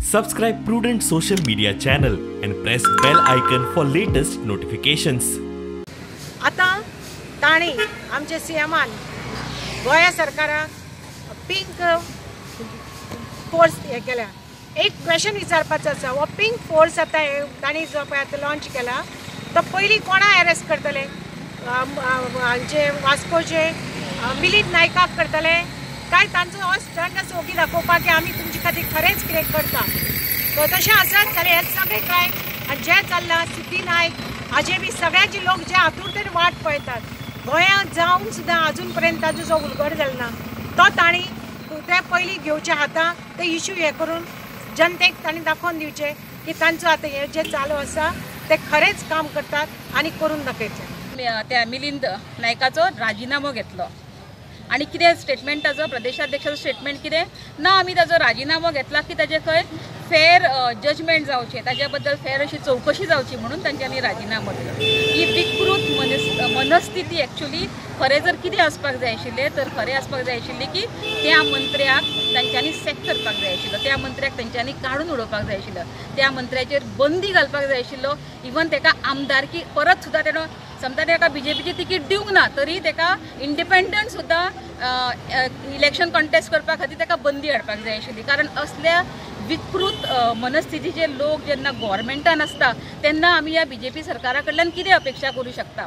Subscribe Prudent Social Media channel and press bell icon for latest notifications. आता ताणी आमचे सीएमान गोंया सरकाराक पिंक फोर्स हे केल्या. एक क्वेश्चन विचारपाचो आसा, हो पिंक फोर्स आतां तांणी जो पळय आतां लॉंच केला तो पयलीं कोणा अरेस्ट करतले? हांचे वास्कोचे मिलिंद नायकाक करतले काय तांचो हो स्टंट आसा ओगी दाखोवपाक की आमी तुमचे खातीर खरेंच कितें करता? तो तशें आसत जाल्यार हे सगळे क्रायम आनी जें चल्लां सिद्धी नायक हाजे बी सगळ्याचे लोक जे आतुरतेन वाट पळयतात गोंयांत जावन सुद्दां अजून पर्यंत ताजो जो उलगड जालो ना तो तांणी ते पयलीं घेवचे हाताक ते इशू हे करून जनतेक तांणी दाखोवन दिवचे की तांचो आतां हें जें चालू आसा ते खरेंच काम करतात आनी करून दाखयतले. त्या मिलिंद नायकाचो राजिनामो घेतलो आनी कितें स्टेटमेंट ताजो प्रदेशाध्यक्षाचो स्टेटमेंट कितें ना, आमी ताजो राजिनामो घेतला की ताजे खंय फेर जजमेंट जावचें, ताज्या बद्दल फेर अशी चवकशी जावची म्हणून तांच्यांनी राजिनामो दिलो. ही विकृत मनस्थिती एक्चुली खरें जर कितें आसपाक जाय आशिल्लें तर खरें आसपाक जाय आशिल्लें की त्या मंत्र्याक तांच्यांनी सॅक करपाक जाय आशिल्लो, त्या मंत्र्याक तांच्यांनी काडून उडोवपाक जाय आशिल्लो, त्या मंत्र्याचेर बंदी घालपाक जाय आशिल्लो. इवन ताका आमदारकी परत सुद्दां तेणो समजा ताका बीजेपीची तिकीट दिवंक ना तरी ताका इंडिपेंडंट सुद्दां इलेक्शन कॉन्टेस्ट करपा खातीर ताका बंदी हाडपाक जाय आशिल्ली. कारण असल्या विकृत मनस्थितीचे लोक जेन्ना गव्हर्मेंटान आसता तेन्ना आमी ह्या बीजेपी सरकारा कडल्यान कितें अपेक्षा करूं शकता?